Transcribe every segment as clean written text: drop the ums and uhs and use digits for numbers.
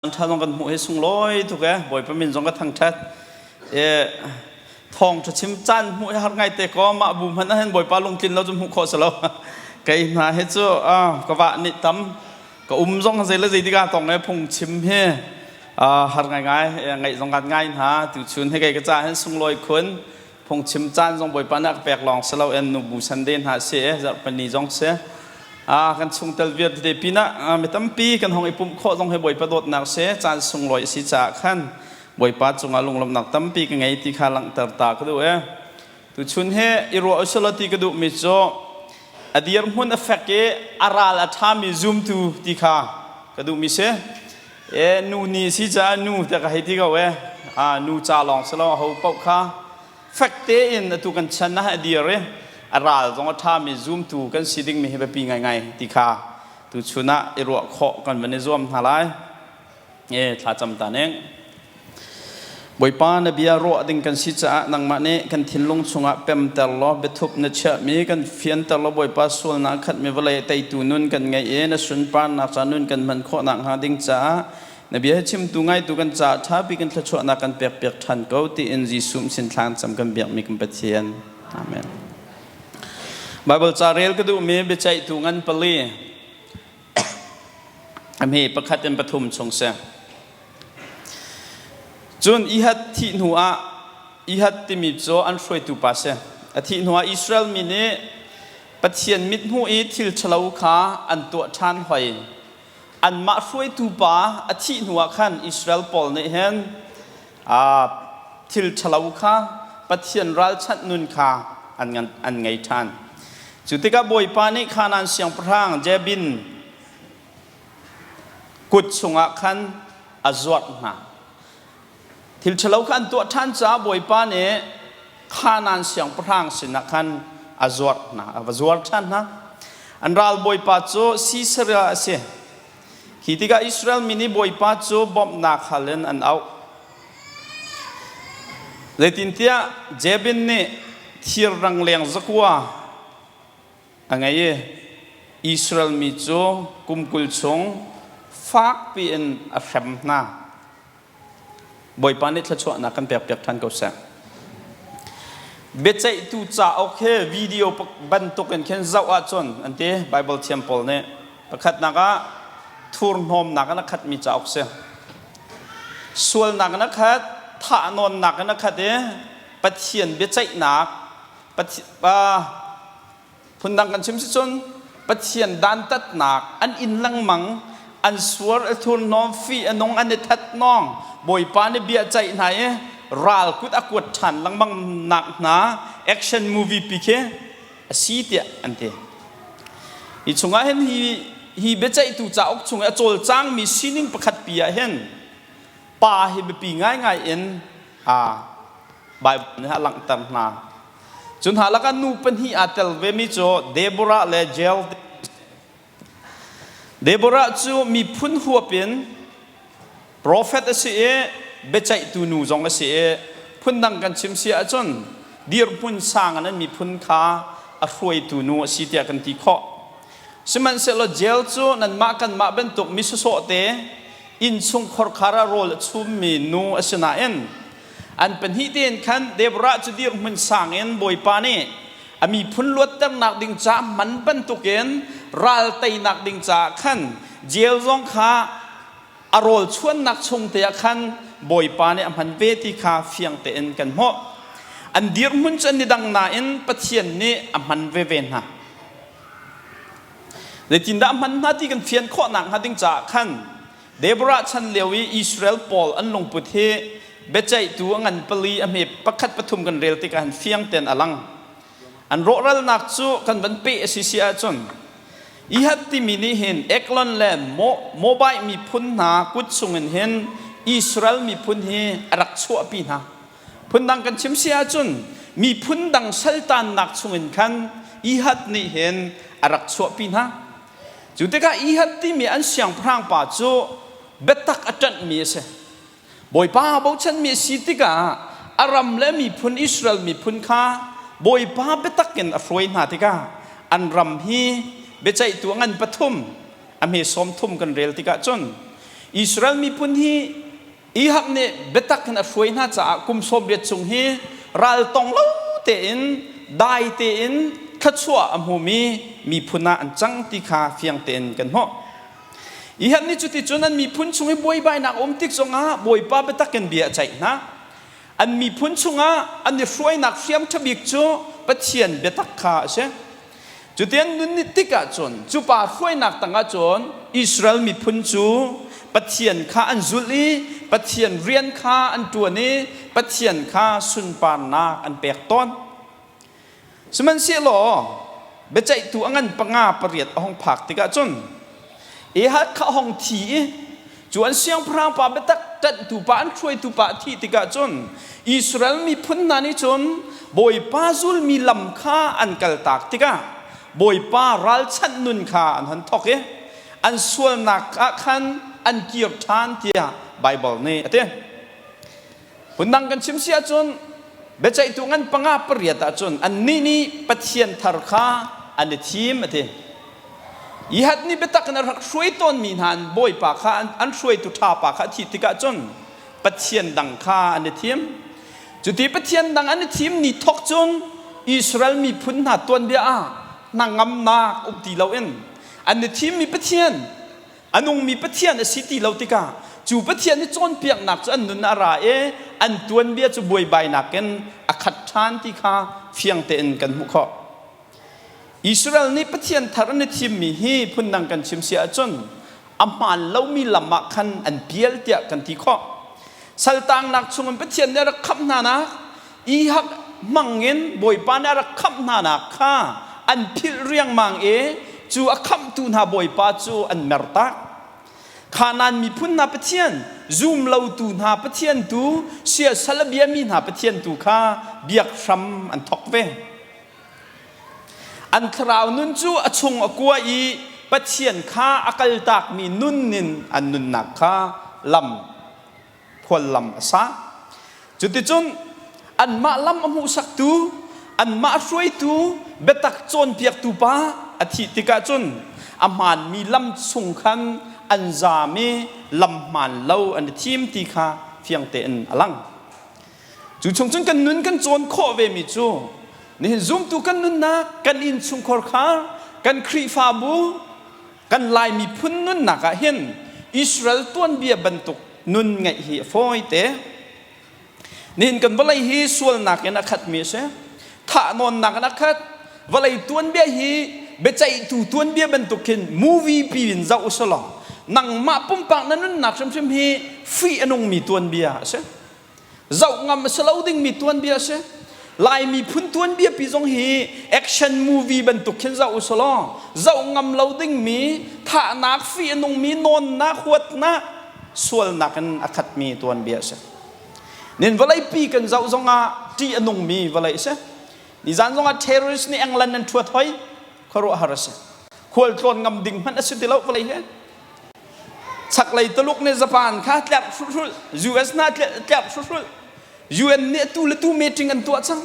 Ṭha zong kan hmuh hi sunglawi tuk e. Bawipa min zong ka thangṭhat. E, thawng ṭha chim caan hmuh hi har ngai te ko. Mah bu hmanh ahhin Bawipa lungtlin lo cu hmuh khawh si lo. Kei hna hi cu ka vah nih tam ka um zong zei le zei tikah tong e phung chim hi har ngai ngai ngaih zong kan ngai hna. Tuchun hi kei ka ca hin sunglawi khun. Phungchim caan zong Bawipa nih a ka pek lawng si loin nubu Sunday hna si i zarhpini zong si. Kan chungtel vialte pinah mi tampi kan hong i pumh khawh zong hi Bawipa dawtnak si, caan sunglawi a si caah khan Bawipa cungah lunglawmhnak tampi ka ngei ti kha langhter ta ka duh i tuchun hi i ruah usulaw ti ka duhmi cu a dirhmun a fek i a ral a ṭhami zumtu ti kha ka duhmi si. E nu ni si caah nu te ka hei ti ko e. Nu ca lawng si lo, aho paoh kha fek tein atu kan chan ah a dir i a ral zong a ṭhami zumtu kan si dingmi hi biapi ngaingai ti kha tuchun ah i ruah khawh kan van i zuam hna lai. E thlacam ta ning. Bawipa, na bia ruah ding kan si caah nangmah nih kan thinlung chungah pemter law biathup na chiahmi kan fianter law Bawipa, sualnak khatmi vawlei teitu nun kan ngeih i na sunparnak ca nun kan hman khawh nakhnga ding caah na bia hi chimtu ngaitu kan caah ṭhapi kan thluachuahnak kan pekpiak ṭhan ko tiin Jesuh sin thla cam kan biakmi kan Pathian. Amen. Bible ca rel ka duhmi biaceihtu ngan pali a pakhat in pathum chung si. Cun Ihad thih hnuah, Ihad timi cu an hruaitu pa si. A thih hnuah Israel mi nih Pathian mithmuh i thil ṭhalo kha an tuah ṭhan hoi. Anmah hruaitu pa a thih hnuah khan Israel pawl nih hin thil ṭhalo kha, Pathian ralchanh nun kha an ngei ṭhan. Cu tikah Bawipa nih Kanaan siangpahrang Jabin kut chungah khan a zuarh hna. Thil ṭhalo kha an tuah ṭhan caah Bawipa nih Kanaan siangpahrang sinah khan a zuarh hna, a va zuar ṭhan hna. An ral bawipa cu Sisera a si. Khi tikah Israel mi nih Bawipa cu bawmhnak hal in an auh. Zeitintiah Jabin nih thir rangleng 900 a ngei i Israel mi cu kum 20 chung fakpi in a hrem hna. Bawipa nih thluachuahnak kan pekpiak ṭhan ko seh. Biaceihtu cauk hi video bantuk in khin zoh ahcun an ti Bible thiam pawl nih. Pakhatnak ah thurhnawmnak in a khatmi cauk si. Sualnak in a khat, thahnawnnak in a khat i Pathian biaceihnak Phundang kan chim si cun Pathian dantatnak an in lengmang, an suar a thurhnawm, fih a nung, an i that nawng, Bawipa nih bia ceih hna i ral kut a kuat ṭhan lengmang nak hna action movie pi khi a si tiah an ti. Hi chungah hin hi biaceihtu cauk chung i a cawlcangmi sining pakhat pi ah hin pa hi biapi ngaingai in Bible nih a langhter hna. Cu hna lakah nu pahnih aa tel vemi cu Deborah le Jael. Deborah cu miphun huap in profet a si i biaceihtu nu zong a si i phundang kan chim si ahcun dirhmun sang in an miphun kha a hruaitu nu a si tiah kan ti khawh. Sihmanhsehlaw Jael cu nanmah kanmah bantuk mi sawsawh te innchung khorkhar ah rawl a chummi nu a si nain an pahnih tein khan Deborah cu dirhmun sang in Bawipa nih a miphun luatternak ding caah man bantukin ral teinak ding caah khan jail zong kha a rawl chuannak chung te ah khan Bawipa nih a hman ve ti kha fiang tein kan hmuh. An dirhmun cu an i dang nain Pathian nih a hman veve hna. Zeitindah a hman hna ti kan fian khawh nakhnga ding caah khan Deborah chan lio i Israel pawl an lungput hi biaceihtu a ngan pali a hme pakhat pathum kan rel tikah hin fiang tein a lang. An rawhralnak cu kan van peh a si si ahcun Ihad timi nih hin Eglon le Moabite miphun hna kut chungin hin Israel miphun hi a rak chuahpi hna. Phundang kan chim si ahcun miphun dang saltannak chungin khan Ihad nih hin a rak chuahpi hna. Cu tikah Ihad timi an siangpahrang pa cu biatak a ṭanhmi a si. Bawipa bochanmi a si tikah a ram le miphun Israel miphun kha Bawipa biatak in a hruai hna tikah an ram hi biaceihtu a ngan pathum a hme 30 kan rel tikah cun. Israel miphun hi Ihak nih biatak in a hruai hna caah kum 80 chung hi ral tong lo tein dai tein thluachuah a hmumi miphun ah an cang ti kha fiang tein kan hmuh. Ihak nih cuticun an miphun chung i buaibainak a um tik zongah Bawipa biatak in bia a ceih hna. An miphun chungah an i hruainak hriam ṭha bik cu Pathian biatak kha a si. Cuti an nun ni tik ahcun cu pa hruainak tangah cun Israel miphun cu Pathian kha an zulh i Pathian rian kha an ṭuan i Pathian kha sunparnak an pek tawn. Sihmanhsehlaw biaceihtu a ngan panga pariat a hung phak tikah cun Ehad kha a hung thi i cu an siangpahrang pa biatak ṭanhtu pa an hruaitu pa a thih tikah cun Israel miphun hna nih cun Bawipa zulmi lam kha an kaltak tikah Bawipa ralchanh nun kha an hon thawk i an sualnak ah khan an kir ṭhan tiah Baibal nih a ti. Phundang kan chim si ahcun biaceihtu ngan panga pariat ahcun annih nih Pathian thar kha an i thim a ti. Ihat nih biatak in a rak hruai tawnmi hna an bawipa kha an hruaitu ṭha pa kha a thih tikah cun Pathian dang kha an i thim. Cuti Pathian dang an i thim ni thawk cun Israel miphun hna tuanbia ah hnangamnak um ti loin an i thimmi Pathian a nungmi Pathian a si ti lo tikah cu Pathian i cawnpiaknak cu an nun a ra i an tuanbia cu buaibainak in a khat ṭhan ti kha fiang tein kan hmuh khawh. Israel nih Pathian thar an i thimmi hi phundang kan chim si ahcun a hmaan lomi lam ah khan an pial tiah kan ti khawh. Saltangnak chungin Pathian nih a rak khamh hna nak ihak hmangin Bawipa nih a rak khamh hna nak kha an philh riangmang i cu a khamhtu hna Bawipa cu an mertak. Kanaan miphun hna Pathian, zum lotu hna Pathian tu, siasal a biami hna Pathian tu kha biak hram an thawk ve. An thlarau nun cu a chung a kua i Pathian kha a kaltakmi nun in an nunnak kha lam khuallam a sa. Cuticun anmah lam a hmuhsaktu, anmah hruaitu, biatak cawnpiaktu pa a thih tikah cun a hmaanmi lam chung khan an zaam i lam hmaan lo an i thim ti kha fiang tein a lang. Cu chung cun kan nun kan cawn khawh vemi cu nihin zumtu kan nunnak, kan innchungkhar kha, kan Khrihfabu, Kan Lai miphun nunnak ah hin Israel tuanbia bantuk nun ngeih hi a fawi te. Nihin kan vawlei hi sualnak in a khatmi a si. Thahnawnnak in a khat. Vawlei tuanbia hi biaceihtu tuanbia bantuk khin movie pi in zoh usih law nangmah pumpak na nunnak hrimhrim hi fih a nungmi tuanbia a si. Zoh ngam a si lo dingmi tuanbia a si. Lai miphun tuanbia pi zong hi action movie bantuk khin zoh usih law zoh ngam lo dingmi thahnak fih a nungmi nawnnak huatnak sualnak in a khatmi tuanbia a si. Nin vawleipi kan zoh zongah ṭih a nungmi vawlei a si. Nizan zongah terrorist nih England an ṭhuat hoi khuaruahhar a si. Khualtlawn ngam ding hmanh a si ti lo vawlei hi. Chaklei Tuluk nih Japan kha tlerh hruhrulh, US hna tlerh hruhrulh. UN nih atu le tu meeting an tuah cang.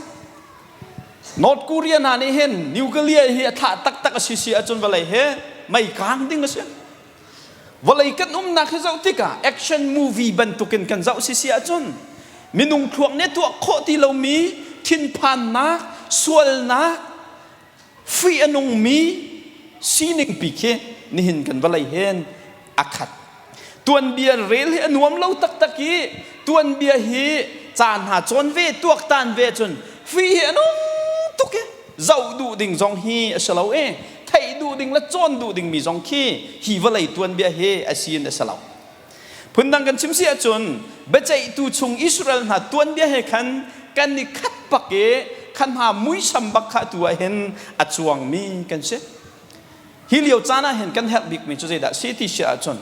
North Korea hna nih hin nuclear hi a thlah taktak a si si ahcun vawlei hi mei kaang ding a si. Vawlei kan umnak hi zoh tikah action movie bantukin kan zoh si si ahcun minung thluak nih tuah khawh ti lomi thinphannak, sualnak, Fih a nungmi sining pi khi nihin kan vawlei hin a khat. Tuanbia rel hi a nuam lo taktak i tuanbia hi ca hna cawn ve tuaktan ve cun fih hi a nung tuk i zoh duh ding zong hi a si lo i theih duh ding le cawn duh dingmi zong khi hi vawlei tuanbia hi a si in a si lo. Phundang kan chim si ahcun biaceihtu chung Israel hna tuanbia he khan kan i khat bak i khan hna muisam bak kha atu ah hin a cuangmi kan si. Hi lio caan ah hin kan herh bikmi cu zeidah si ti si ahcun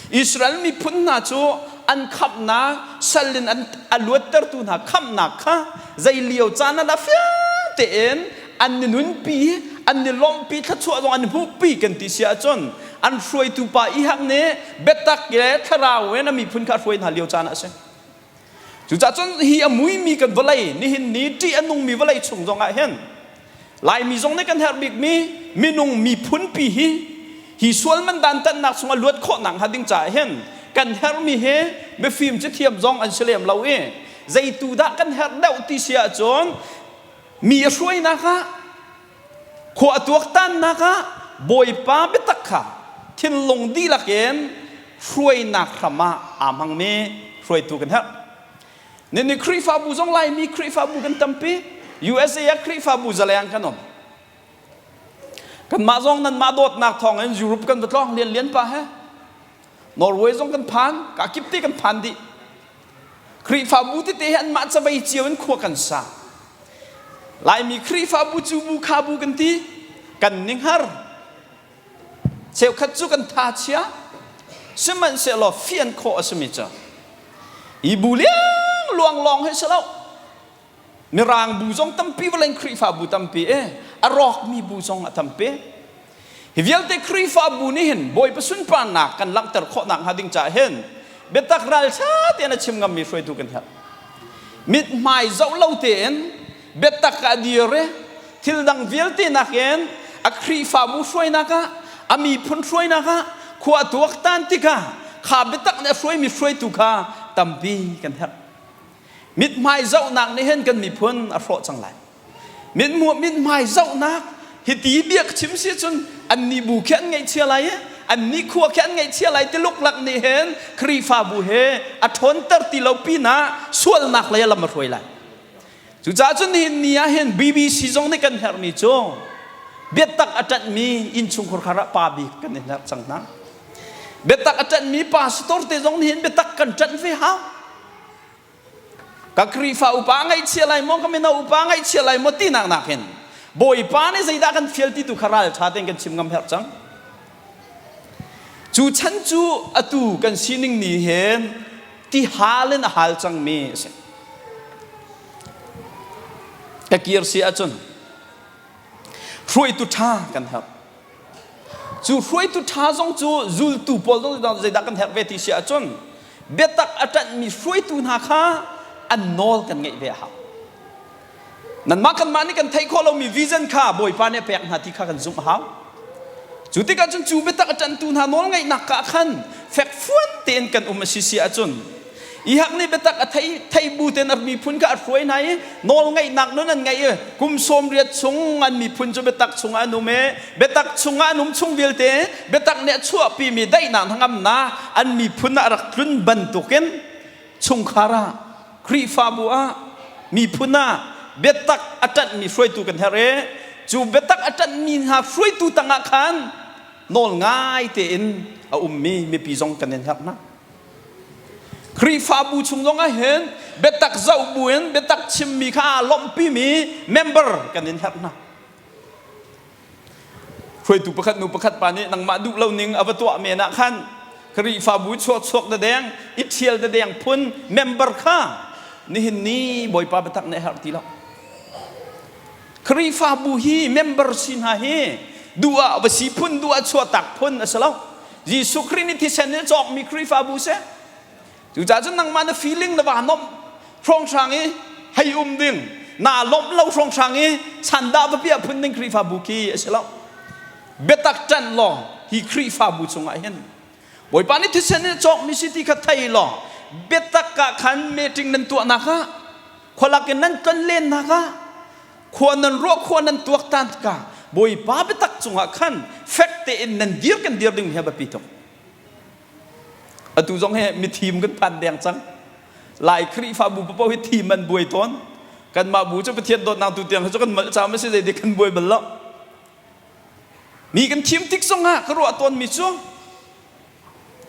Israel miphun hna cu an khamhnak sal in an a luattertu hna khamhnak kha zei lio caan ah dah fiang tein an i nunpi an i lawmhpi thluachuah zong an hmuhpi kan ti si ahcun an hruaitu pa Ihak nih biatak le thlarau in a miphun kha a hruai hna lio caan ah a si. Cucaah cun hi a muimi kan vawlei nihin ni ṭih a nungmi vawlei chung zongah hin Laimi zong nih kan herh bikmi minung miphun pi hi hi sual man dantatnak chungah luat khawhnak hnga ding caah hin Kan herhmi hi mifim cathiam zong an si lem lo i zeitu dah kan herh deuh ti si ahcun mi a hruainak ah khua a tuaktannak ah Bawipa biatak kha thinlung dihlak in hruainak hram ah aa hmangmi hruaitu kan herh. Nini Khrihfabu zong Laimi Khrihfabu kan tampi. USA ah Khrihfabu zaleng kan um. Kanmah zong nanmah dawtnak thawng in Europe kan va tlawng lian lian pa he. Norway zong kan phan, ka kip te kan phan dih. Khrihfabu tete hi anmah cavei cio in khua kan sa. Laimi Khrihfabu cu bu kha bu kan ti. Kan ning har. Cheukhat cu kan tha chia. Sihmanhsehlaw fian khawh a simi cu hi bu liang luang lawng hi si lo. Mirang bu zong tampi vawlei Khrihfabu tampi e a rawkmi bu zong a tampi. Hi vialte Khrihfabu nih hin Bawipa sunparnak kan langhter khawhnak hnga ding caah hin biatak ralṭha tein a chim ngammi hruaitu kan herh. Mithmai zoh lo tein biatak ah dir i thil dang vialte nakin a Khrihfabu hruainak ah a miphun hruainak ah khua tuaktan tikah kha biatak nih a hruaimi hruaitu kha tampi kan herh. Mithmai zohnak nih hin kan miphun a hrawh cang lai. Mithmai zohnak hiti bia ka chim si cun annih bu khi an ngaihchia lai i annih khua khi an ngaihchia lai ti luklak nih hin Khrihfabu he a ṭhawnter ti lo pinah sualnak lei a lam a hruai lai. Cucaah cun nihin ni ah hin BBC zong nih kan herhmi cu biatak a ṭanhmi innchungkhar khar ah pa bik kan i herh cang hna. Biatak a ṭanhmi pastor te zong nih hin biatak kan ṭanh ve hau. Ka Khrihfa upa ngaihchia lai maw, ka mino upa ngaihchia lai maw tinak nakin Bawipa nih zeidah kan fial ti tu kha ralṭha tein kan chim ngam herh cang. Cu chan cu atu kan sining ni hin ti hal in a hal cangmi a si. Ka kir si ahcun hruaitu ṭha kan herh. Cu hruaitu ṭha zong cu zultu pawl zong zeidah kan herh ve ti si ahcun biatak a ṭanhmi hruaitu hna kha an nawl kan ngeih ve a hau. Nanmah kanmah nih kan theih khawh lomi vision kha Bawipa nih a pek hna ti kha kan zumh a hau. Cu tikah cun cu biatak a ṭanhtu hna nawlngeihnak ka khan fekfuan tein kan um a si si ahcun Ihak nih biatak a thei thei bu tein a miphun kha a hruai hna i nawlngeihnak nun an ngeih i kum 80 chung an miphun cu biatak chungah an um i biatak chungah an um chung vialte biatak nih a chuahpimi daihnak hnangamnak an miphun ah a rak tlun bantukin chungkhar ah Khrihfabu ah miphun ah biatak a ṭanhmi hruaitu kan herh i cu biatak a ṭanhmi hna hruaitu tangah khan nawl ngai tein a ummi mipi zong kan in herh hna. Khrihfabu chung zong ah hin biatak zoh buin biatak chimmi kha aa lawmhpimi member kan in herh hna. Hruaitu pakhat nu pakhat pa nih nangmah duh lo ning a va tuah men ah khan Khrihfabu chuak chuak da deng i ṭhial da deng phun member kha nihin ni Bawipa biatak nih a herh ti lo. Khrihfabu hi member si hna hi duh ah va si phun duh ah chuahtak phun a si lo. Jesuh Khrih nih thisen in cawkmi Khrihfabu si. Cucaah cun nangmah na feeling na va nomh hrawnghrang i hei um ding naa lawmh lo hrawnghrang i sandah va piah phun ding Khrihfabu khi a si lo. Biatak ṭanh law hi Khrihfabu chungah hin Bawipa nih thisen in cawkmi si ti kha thei law biatak ah khan meeting nan tuahnak ah khualak in nan tlonlennak ah khua nan ruah khua nan tuaktan tikah Bawipa biatak cungah khan fek tein nan dir kan dir ding hi a biapi tuk. Atu zong hi mithim kan phan deng cang. Lai Khrihfabu paoh hi thim an buai tawn. Kanmah bu cu Pathian dawtnak tu tiang cu kan malh cam a si zei kan buai bal lo. Mi kan thim tik zongah ka ruah tawnmi cu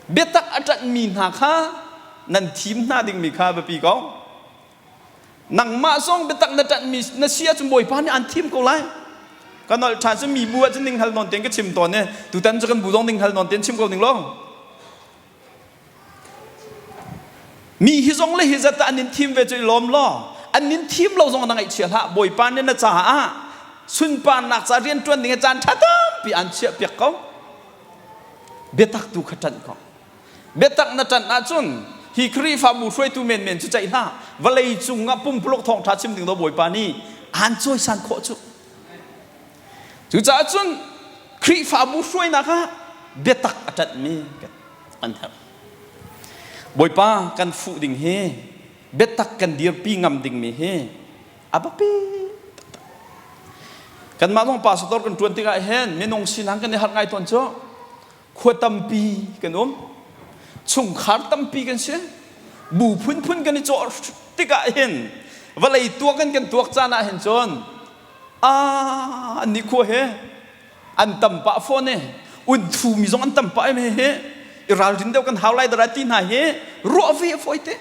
biatak a ṭanhmi hna kha nan thim hna dingmi kha biapi ko. Nangmah zong biatak na ṭanhmi na si ahcun Bawipa nih aan thim ko lai. Ka nolh ṭhan cu mi bu ahcun ninghal nawn tein ka chim tawn i tutan cu kan bu zong ninghal nawn tein chim ko ning law. Mi hi zong le hi zat an in thim ve cu i lawm law an in thim lo zong na ngaihchia hlah Bawipa nih na caah sunparnak ca rianṭuan ding caan ṭha tampi aan chiah piak ko. Biatak tu kha ṭanh ko. Biatak na ṭanh ahcun hi Khrihfabu hruaitu menmen cu ceih hlah. Vawlei cung ah pumpuluk thawngṭha chim ding do Bawipa nih aan cawisan khawh cu. Cucaah cun Khrihfabu hruainak ah biatak a ṭanhmi kan herh. Bawipa kan fuh ding hi biatak kan dirpi ngam dingmi hi a biapi taktak. Kanmah zong pastor kan ṭuan tikah hin minung sinak kan i harh ngai tawn cu. Khua tampi kan um. Chungkhar tampi kan si. Bu phunphun kan i cawh tikah hin vawlei tuak in kan tuak caan ah hin cun aa an nih khua he an tam pah fawn i un thumi zong an tam pah em he i ralrin deuh kan hau lai dara ti hna hi ruah ve a fawi te.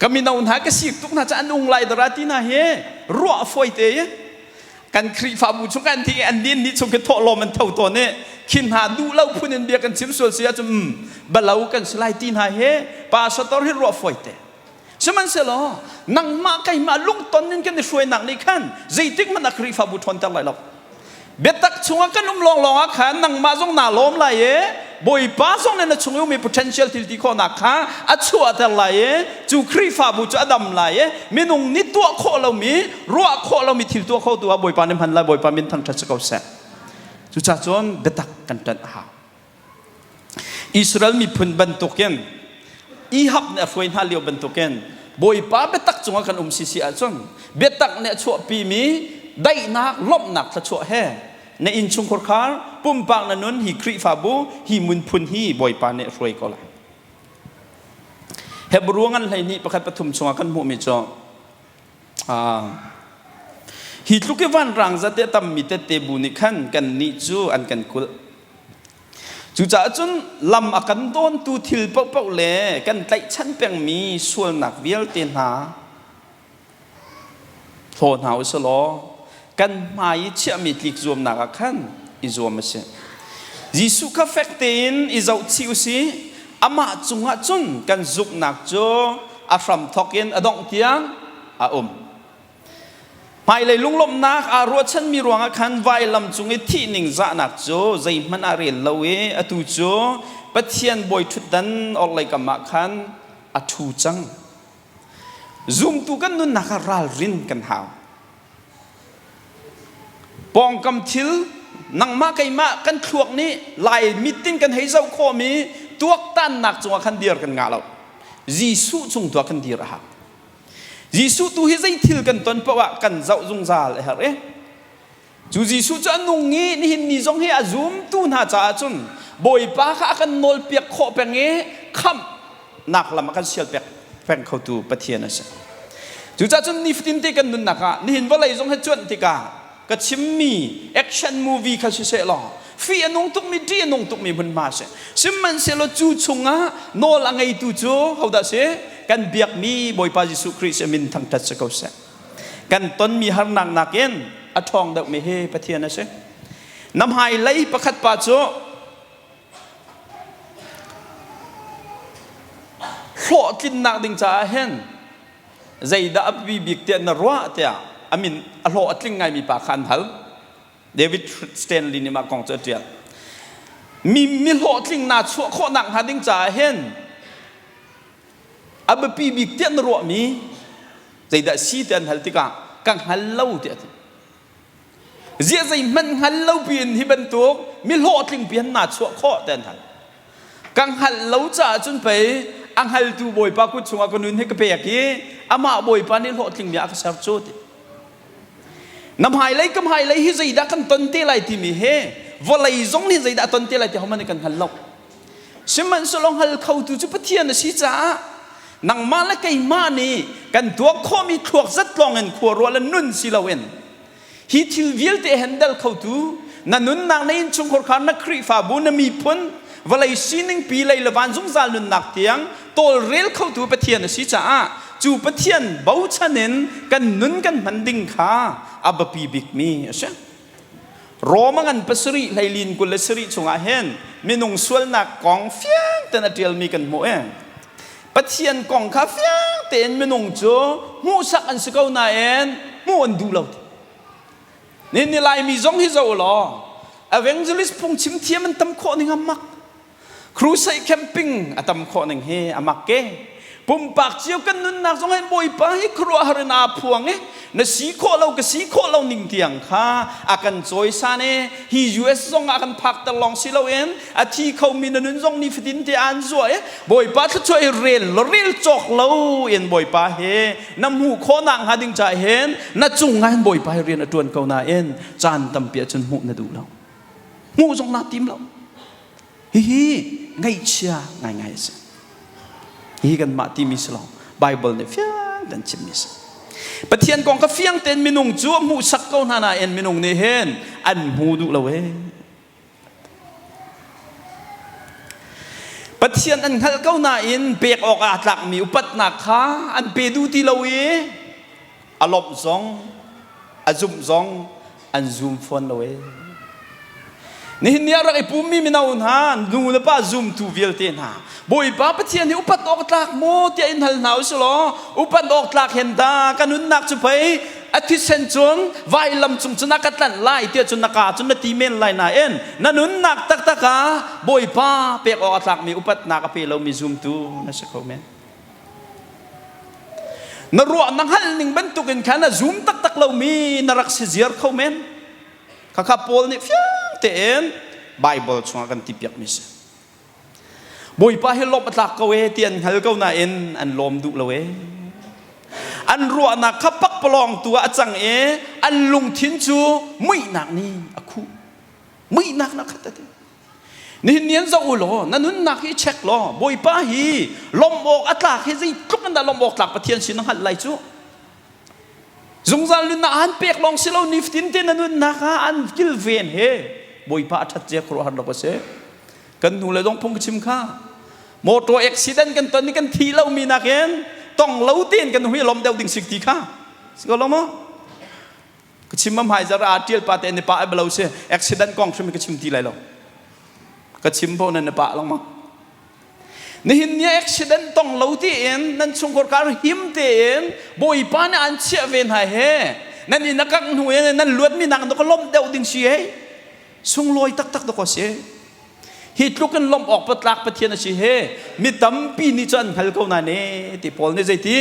Ka mino hna ka sik tuk hna ca an ung lai dara ti hna hi ruah a fawi te i kan Khrihfabu chung kan thi an din ni chung khi thawhlawm an tho tawn i khi hna duh lo phun in bia kan chim sual si ahcun balo kan si lai ti hna hi pastor hi ruah fawi te. Sihmanhsehlaw nangmah keimah lungton in kan i hruainak nih khan zeitik hmanh ah Khrihfabu ṭhawnter lai lo. Biatak chungah kan um lawnglawng ah khan nangmah zong naa lawm lai i Bawipa zong nih na chung i ummi potential thil ti khawhnak kha a chuahter lai i cu Khrihfabu cu a dam lai i minung nih tuah khawh lomi ruah khawh lomi thil tuah khotu ah Bawipa nih hman lai. Bawipa min thangṭhat si ko seh. Cucaah cun biatak kan ṭanh a hau. Israel miphun bantukin Ahab nih a hruai hna lio bantukin Bawipa biatak cungah kan um sisi ahcun biatak nih a chuahpimi daihnak lawmhnak thluachuah he na innchungkhar khar pumpak na nun hi Khrihfabu hi munphun hi Bawipa nih a hruai ko lai. Hebrew ngan 12 pakhat pathum chungah kan hmuhmi cu hi tluk i vanrang zat i a tammi tette bu nih khan kannih cu an kan kulh. Cucaah cun lam a kan dawntu thil paohpaoh le kan tlaihchan pengmi sualnak vialte hna hlaw hna u sih law kan hmai i chiahmi tlik zuamnak ah khan i zuam a si. Jesuh kha fek tein i zohchih u sih. Amah cungah cun kan zumhnak cu a hramthawk in a dongh tiang a um. Hmailei lunglawmhnak aa ruahchanmi ruangah khan vailam cung i thih ningzahnak cu zeihmanh ah rel lo i atu cu Pathian bawiṭhutdan orhlei kam ah khan a ṭhu cang. Zumtu kan nunnak ah ralrin kan hau. Pawngkam thil nangmah keimah kan thluak nih lai mit in kan hei zoh khawhmi tuaktannak cungah khan dir kan ngah lo. Jesuh cung tu ah kan dir a hau. Jesuh tu hi zei thil kan ton paoh ah kan zoh zungzal a herh i cu Jesuh cu a nung i nihin ni zong hi a zumtu hna caah cun Bawipa kha a kan nawlpiak khawh peng i khamhnak lam a kan sial pek peng khotu Pathian a si. Cucaah cun nifatin te kan nunnak ah nihin vawlei zong hi cuanh tikah ka chimmi action movie kha siseh law fih a nung tukmi ṭih a nung tukmi hmunhma a si. Sihmanhsehlaw cu chungah nawl a ngeitu cu hodah si? Kan biakmi Bawipa Jesuh Khrih si min thangṭhat si ko seh. Kan tonmi harnak nakin a ṭhawng deuhmi hi Pathian a si. Na hmailei pakhat pa cu hlawhtlinnak ding caah hin zeidah a biapi bik tiah na ruah tiah a min a hlawh a tling ngaimi pa kha an hal. David Stanley nih mah kong cu a ṭial. Mi mi hlawhtling naa chuah khawh nakhnga ding caah hin a biapi bik tiah na ruahmi zeidah si tiah an hal tikah ka hngal lo tiah a ti. Ziah zeihmanh hngal lo piin hi bantuk mi hlawhtling pi han naa chuah khawh tiah an hal. Ka hngalh lo caah cun pei a hngaltu Bawipa kut chungah ka nun hi ka pek i amah Bawipa nih hlawhtlingmi ah ka ser cu ti. Na hmailei ka hmailei hi zeidah kan ton te lai timi he vawlei zong nih zeidah a ton te lai ti hohmanh nih kan hngal lo. Sihmanhsehlaw hngal khotu cu Pathian a si caah nangmah le keimah nih kan tuak khawhmi thluak zat lawng in khua ruah le nun si loin Hi thil vialte handle khotu na nunnak na innchungkhar kha na Khrihfabu na miphun vawlei sining pi lei le van zungzal nunnak tiang tawlrel khotu Pathian a si caah cu Pathian bochan in kan nun kan hman ding kha a biapi bikmi a si. Roma ngan pasarih hleilin 27 chungah hin minung sualnak kong fiang tein a ṭialmi kan hmuh i Pathian kong kha fiang tein minung cu hmuhsak an si ko nain hmuh an duh lo. Ni ni Laimi zong hi zoh law evangelist phungchim thiam an tam khawh ning a mak. Crusade camping a tam khawh ning hi a mak ke. Pumpak cio kan nunnak zong hin Bawipa hi khuaruahhar in aa phuang i na si khawh lo ka si khawh lo ning tiang kha a kan cawisan i hi US zong ah kan phakter lawng si loin a thi khomi na nun zong nifatin te aan zuah i Bawipa thluachuah i rel lo rel cawk lo in Bawipa he na hmuh khawhnak hnga ding caah hin na cung ah hin Bawipa hi rian a ṭuan ko nain caan tampi ahcun hmuh na duh lo. Hmuh zong naa tim lo. Hihi ngaihchia ngaingai a si. Hihi kanmah timi si lo. Bible nih fiang tein chimmi a si. Pathian kong kha fiang tein minung cu a hmuhsak ko hna nain minung nih hin an hmu duh lo ee. Pathian an hngalh ko nain pek awk aa tlakmi upatnak kha an pe duh ti lo i a lawmh zong a zumh zong an zum fawn lo ee. Nihin ni ah rak i pummi mino hna, nu le pa zumtu vialte hna, Bawipa Pathian hi upat awk tlak maw tiah in hal hna usih law, upat awk tlak hen dah ka nunnak cu pei a thisen cun vailam cung cun a ka tlanh lai tiah cun na ka cun na ti men lai nain na nunnak taktak ah Bawipa pek awk a tlakmi upatnak a pe lomi zumtu na si kho men. Na ruah na hngalh ning bantukin khan a zum taktak lomi na rak si ziar kho men. Khakha Paul nih fiang tein Bible chungah kan ti piakmi si. Bawipa hi lawmh a tlak ko e ti an hngal ko nain an lawm duh lo e. An ruahnak kha pakpalawng tu ah a cang i an lungthin cu muihnak nih a khuh. Muihnak na khat a ti. Nihin ni an zoh u law na nunnak hi check law Bawipa hi lawmh awk a tlak hi zeitluk in dah lawmh awk tlak Pathian sin na hngalh lai cu. Zungzal nunnak an pek lawng si lo nifatin te na nunnak ah an kilven he Bawipa a ṭhat zia khuaruahhar lo ka si. Kan hnu le zong phung ka chim kha. Motor accident kan ton i kan thi lomi nakin tong lo tein kan hui lawm deuh ding sik ti kha. Si ko lo maw? Ka chim am hai zara a tial pa te ni pa ai balo si accident kong hrim ka chim ti lai lo. Ka chim po nan na pa lang ma. Nihin ni accident tong lo tiin nan chungkhar kar him tein Bawipa nih an chiah ve hna he nan inn a kangh hnu in nan luatmi nak ka lawmh deuh ding si hei sunglawi taktak dawk si hi tluk in lawmh awk patlak Pathian a si he mi tampi nih cu an hngal ko na ne ti Paul nih zeiti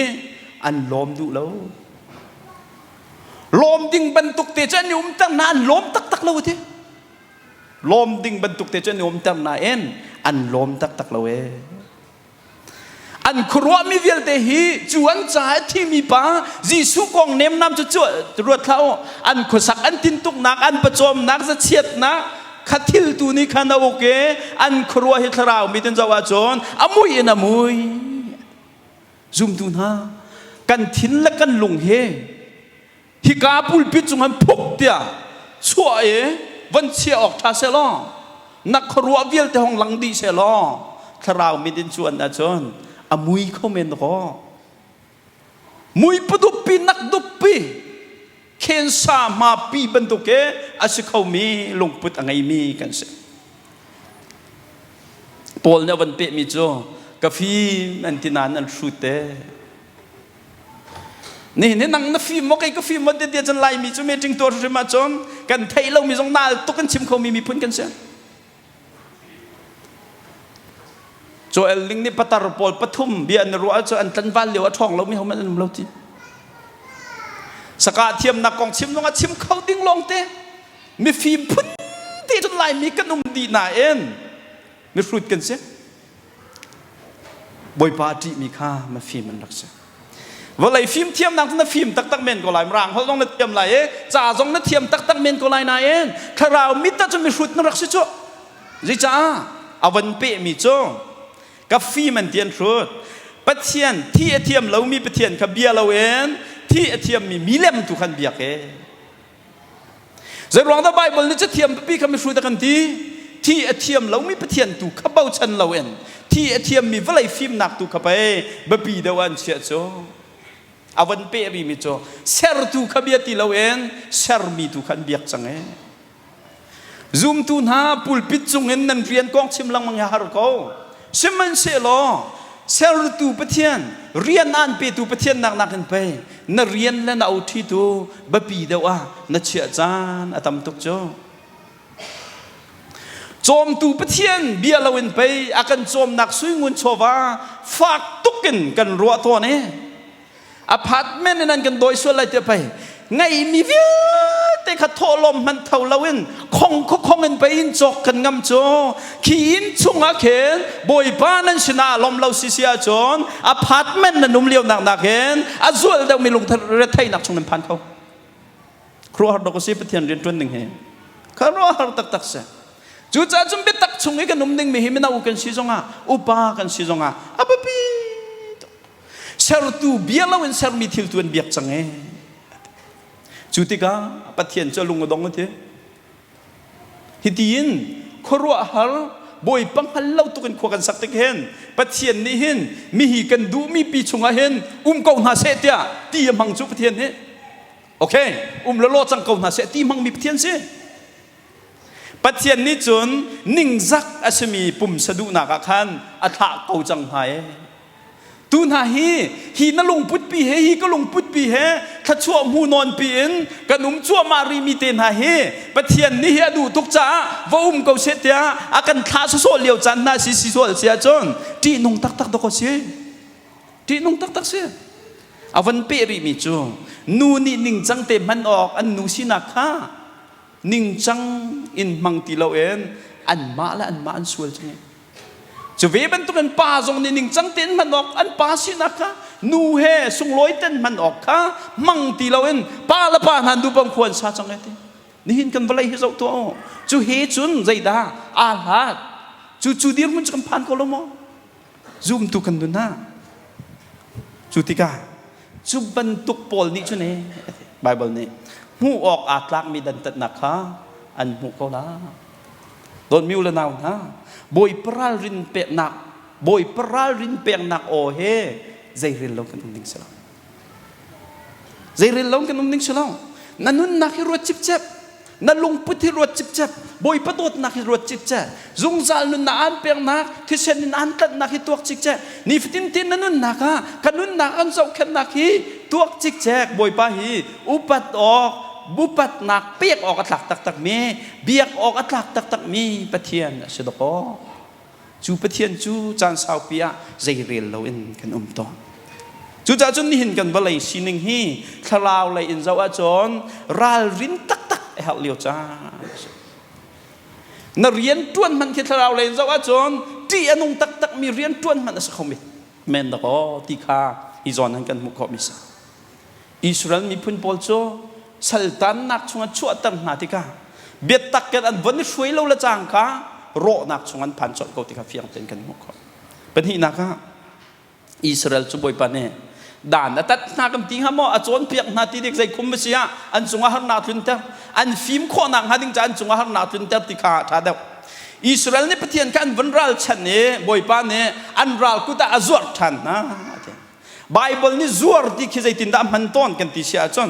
an lawm duh lo Lawm ding bantuk te cu an i umter hna an lawm taktak lo ti. Lawm ding bantuk te cu an i umter nain an lawm taktak lo ee. An khuaruahmi vialte hi cu an caah a thimi pa Jesuh kong nemnam cu cu ruat hlah u. An khuasak an tintuknak, an pawcawmnak, zachiatnak kha thil tu nih khan a uk i an khuaruah hi thlarau mi tin zoh ahcun a mui in a mui. Zumtu hna, kan thin le kan lung hi hika pulpit cung han phuk tiah chuah i van chiah awk ṭha seh law na khuaruah vialte hong lang dih seh law thlarau mit in cuan ahcun a mui kho men kaw mui paduppi nak duppi khensa hmapi bantuk he a si khomi lungput a ngeimi kan si. Paul nih a van pehmi cu ka fim an ti nain an hrut te. Nihin hi nang na fim maw kei ka fim maw ti cun Laimi cu meeting tuah hrim ahcun kan theih lomi zong naal tuk kan chim khomi miphun kan si. Joel Ling nih patar pawl pathum bia an ruah cu an tlanval lio a ṭhawng lomi hohmanh an um lo ti. Saka thiamnak kong chim zong a chim kho ding lawngte. Mifim phun te cun Laimi kan um dih nain mihrut kan si. Bawipa a ṭihmi kha mafim an rak si. Vawlei fimthiamnak cu na fim taktak men ko lai. Mirang holh zong na thiam lai i ca zong na thiam taktak men ko lai nain thlarau mit ah cun mihrut na rak si cu. Zeicah? A van pehmi cu ka fim an ti an hrut. Pathian thi a thiam lomi Pathian kha bia loin thi a thiammi milem tu khan biak e. Zeiruang dah Bible nih cathiam pipi kha mihrut a kan ti? Thi a thiam lomi Pathian tu kha bochan loin thi a thiammi vawlei fimnak tu kha pei biapi deuh ah an chiah cu. A van peh rimi cu sertu kha bia ti loin sermi tu kha an biak cang ee. Zumtu hna pulpit cungin nan rian kong chim lengmang hi har ko. Sihmanhsehlaw sertu Pathian, rian aan petu Pathian nak nakin pei na rian le na oṭhitu biapi deuh ah na chiah caan a tam tuk cu. Cawmtu Pathian bia loin pei a kan cawmnak suingun chawva fak tukin kan ruah tawn i apartment in an kan dawi sual lai tiah pei ngeihmi vialte kha thawhlawm hmanh tho loin khong khukhong in pei in cawk kan ngam cu khi inn chungah khin Bawipa nan sinah lawm lo si si ahcun apartment nan um lio nak nakin a zual deuhmi lungretheihnak chung nan phan kho. Khuaruahhar dawk a si Pathian rianṭuan ning hi. Khuaruahhar taktak si. Cucaah cun biatak chung i kan um dingmi hi mino kan si zongah upa kan si zongah a biapi tuk. Sertu bia loin sermi thil tu an biak cang e. Cu tikah Pathian cu a lung a dong a ti. Hiti in khuaruahhar Bawipa hngal lo tuk in khua kan sak tik hin Pathian nih hin mihi kan duhmi pi chungah hin um ko hna seh tiah ti a hmang cu Pathian nih. Okay, um lawlaw cang ko hna seh ti hmangmi Pathian si. Pathian nih cun ningzak a simi pumsa duhnak ah khan a thlah ko cang hna ee. Tu hna hi hi na lungput pi he hi ka lungput pi he thluachuah hmu nawn pi in kan um cuahmah rihmi te hna hi Pathian nih hi a duh tuk caah va um ko seh tiah a kan thlah sawsawh lio caan hna si si sual si ahcun ṭihnung taktak dawk a si. Ṭihnung taktak si. A van peh rihmi cu nu nih ningcang te hman awk an nu sinak kha ningcang in hmang ti loin anmah le anmah an sual cang. Cu ve bantukin pa zong nih ningcang tein hman awk an pa sinak kha nu he sunglawi ten hman awk kha hmang ti loin pa le pa hna nu bang khua an sa cang e ti. Nihin kan vawlei hi zoh tuah u. Cu he cun zeidah aa hlat? Cu cu dirhmun cu kan phan ko lo maw? Zumtu kan nun ah. Cu tikah cu bantuk pawl nih cun ee Bible nih hmuh awk aa tlakmi dantatnak kha an hmuh ko la. Dawtmi u le nau hna, Bawipa ralrin peknak, Bawipa ralrin peknak aw he zeirel lo kan um ding si lo. Zeirel lo kan um ding si lo. Na nunnak hi ruat cipcep. Na lungput hi ruat cipcep. Bawipa dawtnak hi ruat cipcep. Zungzal nunnak aan peknak, thisen in aan tlanhnak hi tuak cikcek. Nifatin tein na nunnak ah ka nunnak an zohkhenhnak hi tuak cikcek. Bawipa hi upat awk, upatnak pek awk a tlak taktakmi, biak awk a tlak taktakmi Pathian a si dawkaw. Cu Pathian cu caan saupi ah zeirel loin kan um tawn. Cucaah cun nihin kan vawlei sining hi thlarau lei in zoh ahcun ralrin taktak a herh lio caan a si. Na rian ṭuan hmanh khi thlarau lei in zoh ahcun ṭih a nung taktakmi rian ṭuan hmanh a si kho men dakaw ti kha hi zawn han kan hmuh khawhmi si. Israel miphun pawl cu saltannak chungah chuahter hna tikah biatak in an von i hruai lo le cangka rawhnak chung an phan colh ko ti kha fiang tein kan hmuh khawh. Pahnihnak ah Israel cu Bawipa nih dan a tat hna kan ti hnga maw a cawnpiak hna ti dik zei khum a si ah an cungah harnak tlunter an fim khawhnak hnga ding ca an cungah harnak tlunter ti kha ṭha deuh. Israel nih Pathian kha an von ralchanh i Bawipa nih an ral kut ah a zuarh ṭhan hna. Baibal nih zuar ti khi zeitindah a hman tawn kan ti si ahcun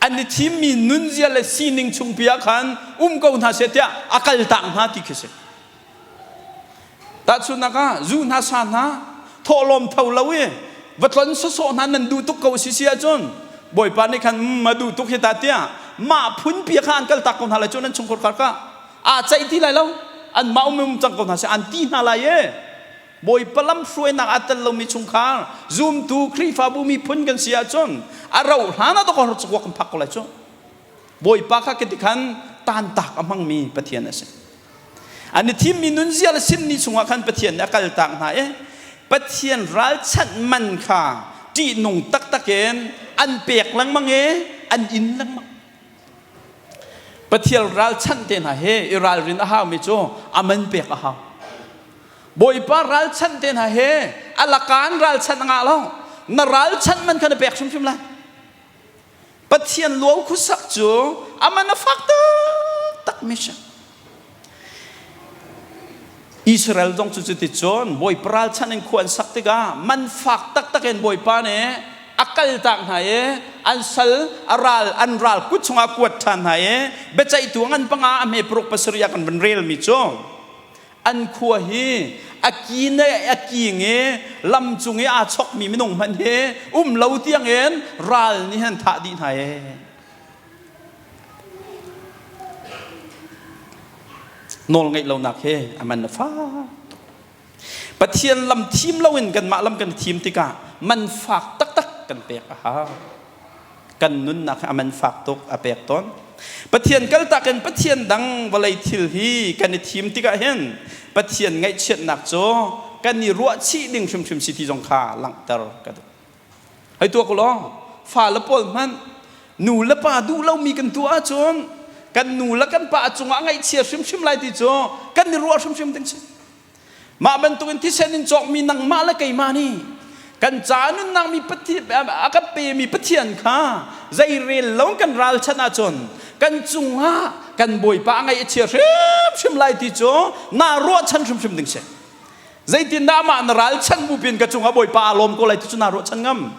an i thimmi nunzia le sining chungpi ah khan um ko hna seh tiah a kaltak hna ti khi si. Tahchunhnak ah zu hna sa hna thawhlawm tho lo i va tlon sawsawh hna nan duh tuk ko si si ahcun Bawipa nih khan ma duh tuk hi ta tiah mah phunpi kha an kaltak ko hna lai cu nan chungkhar kar ka aa ceih ti lai lo an mah um um cang ko hna seh an ti hna lai e Bawipa lamhruainak aa tel lomi chungkhar zumtu Khrihfabu miphun kan si ahcun a rauh hlan ah dawk cakuak kan phak ko lai cu. Bawipa kha kiti khan tantak a hmangmi Pathian a si. An i thimmi nunzia le sinni chungah khan Pathian nih a kaltak hna i Pathian ralchanh man kha ṭihnung taktak in an pek lengmang i an in lengmang. Pathian ralchanh te hna he i ralrin a haumi cu a man pek a hau. Bawipa ralchanh te hna he a lakaan ralchanh a ngah lo. Na ralchanh man kha na pek hrimhrim lai. Pathian luau khusak cu a man a fak taktak mi si. Israel zong cu cuticun Bawipa ralchanh in khua an sak tikah man fak taktak in Bawipa nih a kaltak hna i an sal a ral an ral kut chungah kuat ṭhan hna i biaceihtu ngan panga a hme paruk pasarih ah kan van relmi cu an khua hi a ki ne a king i lam cung i aa chokmi minung hmanh hi um lo tiangin ral nih an thah dih hna ee. Nawl ngeih lonak he a man a fak. Pathian lam thim loin kanmah lam kan thim tikah man fak taktak kan pek a hau. Kan nunnak hi a man fak tuk a pek tawn. Pathian kaltak in Pathian dang vawlei thil hi kan i thim tikah hin Pathian ngaihchiatnak cu kan i ruahchih ding hrimhrim si ti zong kha langhter ka duh. Hei tuak law fa le pawl hmanh nu le pa duh lomi kan tuah ahcun kan nu le kan pa cungah ngaihchia hrimhrim lai ti cu kan i ruah hrimhrim ding si. Mah bantukin thisen in cawkmi nangmah le keimah nih kan ca nunnak mi a kan pemi Pathian kha zei rel lo kan ralchanh ahcun kan cungah kan Bawipa a ngaih a chia hrimhrim lai ti cu naa ruahchan hrimhrim ding si. Zeitindah amah na ralchanh bu pin ka cungah Bawipa aa lawm ko lai ti cu naa ruahchan ngam.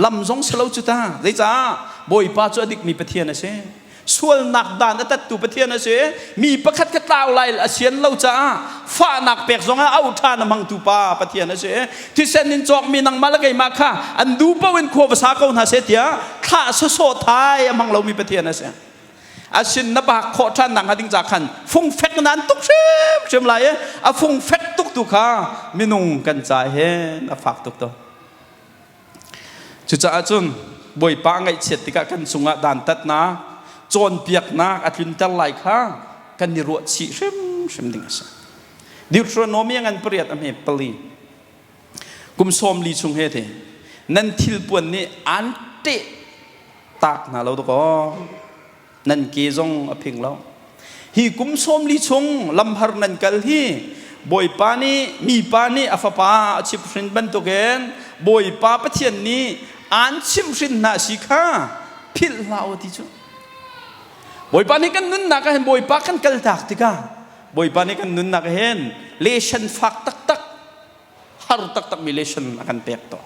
Lam zong si lo cu ta. Zeicah? Bawipa cu a dikmi Pathian a si. Sualnak dan a tattu Pathian a si. Mi pakhat kha tlau lai a sian lo caah fahnak pek zongah auh ṭhan a hmangtu pa Pathian a si. Thisen in cawkmi nangmah le keimah kha an duh paoh in khua va sa ko hna seh tiah thlah sawsawh thai a hmang lomi Pathian a si. A sin na bak khawh ṭhan nak hnga ding ca khan fungfek nan tuk hrimhrim lai i a fungfek tuk tu kha minung kan ca hin a fak tuk to. Cucaah cun Bawipa ngaihchiat tikah kan cungah dantatnak, cawnpiaknak a tlunter lai kha kan i ruahchih hrimhrim ding a si. Deuteronomy ngan pariat a hme pali. Kum 40 chung he te nan thilpuan nih an ṭeh tak hna lo dakaw. Nan ke zong a phing lo. Hi kum 40 chung lamhar nan kal hi Bawipa nih mipa nih a fapa a chimhhrin bantukin Bawipa Pathian nih aan chimhhrin hna si kha philh hlah u ti cu. Bawipa nih kan nunnak ah hin Bawipa kan kaltak tikah Bawipa nih kan nunnak ah hin lesson fak taktak har taktakmi lesson a kan pek tawn.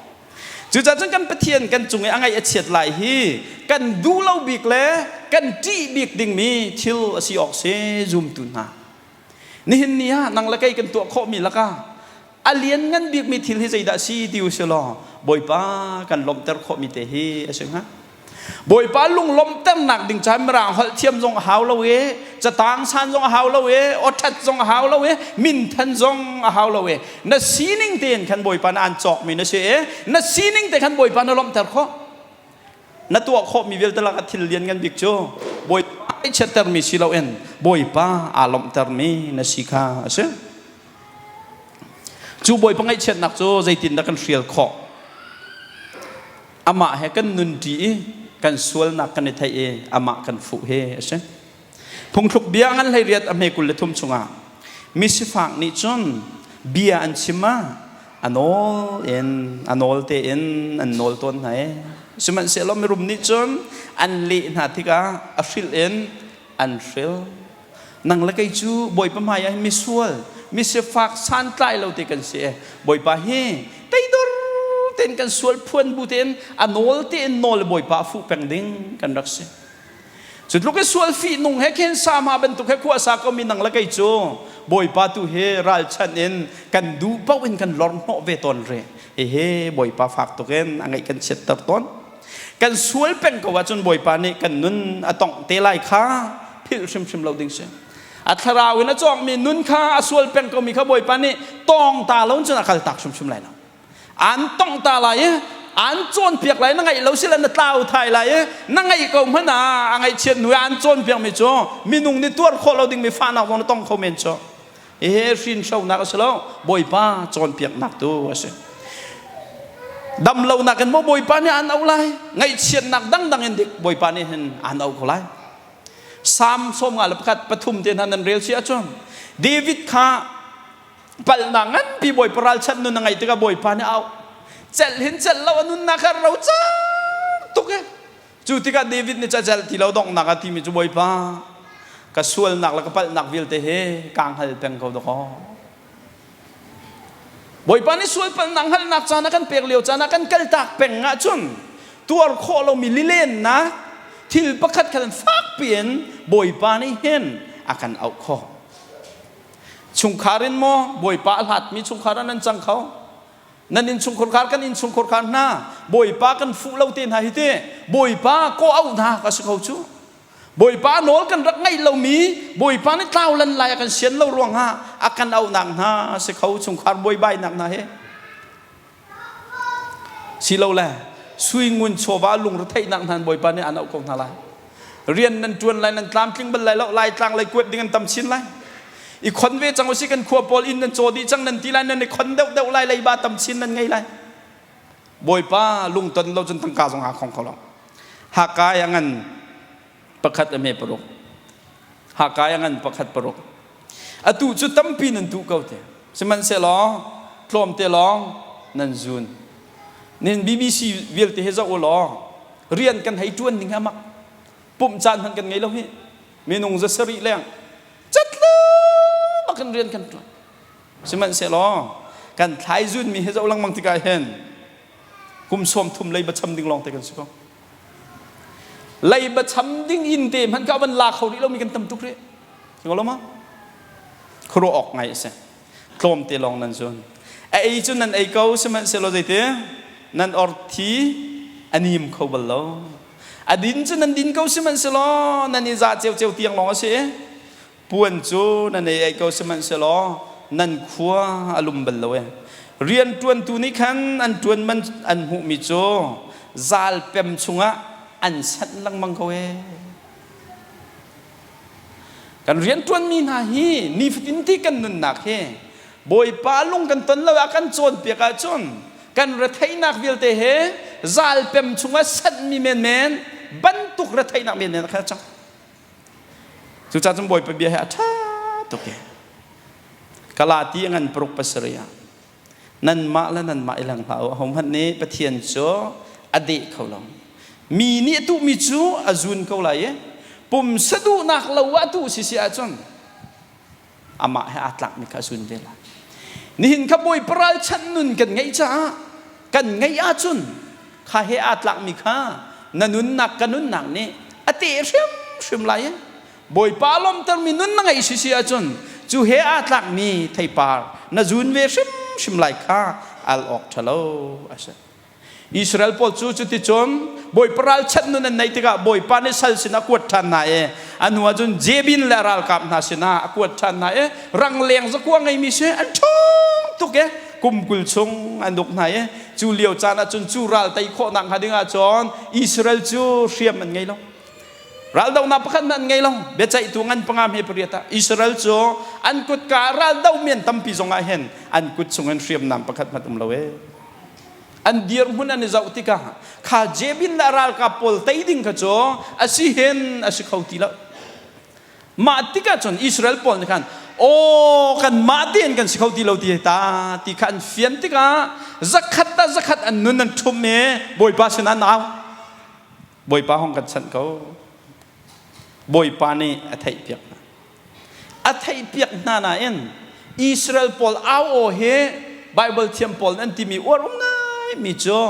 Cucaah cun kan Pathian kan cung i a ngaih a chiat lai hi kan duh lo bik le kan ṭih bik dingmi thil a si awk si zumtu hna. Nihin ni ah nang le kei kan tuah khawhmi lakah a lianngan bikmi thil hi zeidah a si ti u si law Bawipa kan lawmhter khawhmi te hi a si hnga. Bawipa lunglawmhternak ding caan mirang holh thiam zong a hau lo i catang san zong a hau lo i awṭhat zong a hau lo i minthan zong a hau lo i na sining tein khan Bawipa na an cawkmi na si i na sining te khan Bawipa na lawmhter khawh. Na tuah khawhmi vialte lakah thil lian ngan bik cu Bawipa ai chiattermi si loin Bawipa aa lawmhtermi na si kha a si. Cu Bawipa ngaihchiatnak cu zeitindah kan hrial khawh? Amah he kan nunṭi i kan sualnak kan i theih i amah kan fuh hi a si. Phungthluk bia ngan 18 a hme 23 chungah misifak nih cun bia an chim ah a nawl in a nawl tein an nawl tawn hna i sihmanhsehlaw mirum nih cun an leh hna tikah a hrilh in an hril. Nang le kei cu Bawipa hmai ah hin misual, misifak santlai lo te kan si e. Bawipa hi teidor tein kan sual phuan bu tein a nawl tein nawl Bawipa a fuh peng ding kan rak si. Cu tluk i sual fihnung he khin sama bantuk he khua sa komi nang le kei cu Bawipa tu hi ralchanh in kan duh paoh in kan lor hnawh ve tawn re. Hihi Bawipa fak tuk in a ngaih kan chiatter tawn. Kan sual peng ko ahcun Bawipa nih kan nun a tongh te lai kha philh hrimhrim lo ding si. A thlarau in a cawngmi nun kha a sual peng komi kha Bawipa nih tawng ta lo cun a kal tak hrimhrim lai lo. An tongh ta lai i an cawnpiak lai na ngaih lo sila na tlau thai lai i na ngaih ko hmanh ah a ngaihchiat hnu i an cawnpiakmi cu minung nih tuar khawh lo dingmi fahnak zong na tong kho men cu. Hihi hrinhronak a si lo, Bawipa cawnpiaknak tu a si. Dam lonak in maw Bawipa nih aan auh lai? Ngaihchiatnak dangdang in dik Bawipa nih hin aan auh ko lai. Salm 51 pathum te hna nan rel si ahcun David kha palhnak nganpi Bawipa ralchanh nun a ngeih tikah Bawipa nih a auh. Celh hin celh lo a nunnak kha ro cang tuk e. Cu tikah David nih cacelh ti lo donghnak a timi cu Bawipa ka sualnak le ka palhnak vialte hi kaa hngal peng ko dawkaw. Bawipa nih sual palhnak hngalhnak caan a kan pek lio caan ah kan kaltak peng ahcun tuar khawh lomi lilennak thil pakhat khat fakpi in Bawipa nih hin a kan auh khawh. Chungkhar in maw Bawipa a hlatmi chungkhar ah nan cang kho. Nan innchungkhar khar kan innchungkhar khar hna Bawipa kan fuh lo te hna hi te Bawipa kawh auh hna ka si ko cu. Bawipa nawl kan rak ngaih lomi Bawipa nih tlau lan lai a kan sian lo ruangah a kan auhnak hna si kho chungkhar buaibainak hna hi silole sui ngun chawva lungretheihnak hna Bawipa nih an auh ko hna lai. Rian nan ṭuan lai nan tlamtling bal lai lo lai tlang lei kuat ding an tam chin lai. I khon ve cang usih kan khua pawl inn nan caw dih cang nan ti lai nan i khon deuhdeuh lai leiba tam chin nan ngei lai. Bawipa lungton lo cun tangka zong aa khong kho lo. Hakai a ngan pakhat a hme paruk. Hakai a ngan pakhat paruk. Atu cu tampi nan tuh ko te. Sihmanhsehlaw tlawmte lawng nan zun. Nin BBC vialte hi zoh u law rian kan hei ṭuan ning hi amak. Pumh caan hmanh kan ngei lo hi. Minung za sarih leng catlo bak in rian kan ṭuan. Sihmanhsehlaw kan thlai zunmi hi zoh lengmang tikah hin kum 30 leiba cham ding lawngte kan si ko. Leiba cham ding inn te hmanh ka van la kho rih lomi kan tam tuk rih. Lo ma? Khuaruah awk ngai a si. Tlawmte lawng nan zun. A ei cu nan ei ko sihmanhsehlaw zeiti nan or thi a nim kho bal lo. A din cu nan din ko sihmanhsehlaw nan i za ceuceu tiang lawng a si. Puan cu nan ei ei ko sihmanhsehlaw nan khua a lum bal lo e. Rianṭuantu nih khan an ṭuan man an hmuhmi cu zalpem chungah an sanh lengmang ko e. Kan rianṭuanmi hna hi nifatin ti kan nunnak hi Bawipa lung kan ton lo ah kan cawnpiak ahcun kan retheihnak vialte he zalpem chungah sanhmi menmen bantuk retheihnak menmen a kha cang. Cucaah cun Bawipa bia hi a ṭha tuk i Galati a ngan paruk pasarih ah nanmah le nanmah i leng hlah u ahohmanh nih Pathian cu a deh kho lo. Mi nih a tuhmi cu a zun ko lai i pumsa duhnak lo ah tuh si si ahcun amah he aa tlakmi kha a zun ve lai. Nihin kha Bawipa ralchanh nun kan ngeih caah kan ngeih ahcun kha he aa tlakmi kha na nunnak ka nunnak nih a teh hrimhrim lai i Bawipa lawmtermi nun na ngeih si si ahcun cu he aa tlakmi theipar na zun ve hrimhrim lai kha al awk ṭhalo a si. Israel pawl cu cuticun Bawipa ralchanh nun an neih tikah Bawipa nih sal sinah a kuat ṭhan hna i a hnu ahcun Jabin le a ralkap hna sinah a kuat ṭhan hna i rangleng zakua ngeimi si an ṭhawng tuk i kum 20 chung an uk hna i cu lio caan ahcun cu ral tei khawhnak hnga ding ahcun Israel cu hriam an ngei lo. Raldohnak pakhat hmanh an ngei lo. Biaceihtu ngan panga hme pariat ah Israel cu an kutka raldohmi an tampi zong ah hin an kut chungin hriamnam pakhat hmanh um lo ee. An dirhmun an i zoh tikah kha Jabin le a ralkap pawl tei ding kha cu a si hin a si kho ti lo. Mah tikah cun Israel pawl nih khan aw kanmah tein kan si kho ti lo ti ta ti kha an fian tikah zakhat ah zakhat an nun an ṭhum i Bawipa sinah an au. Bawipa hong kan chanh ko. Bawipa nih a theihpiak hna. A theihpiak hna nain Israel pawl au aw hi Bible thiam pawl an timi uar um ngaimi cu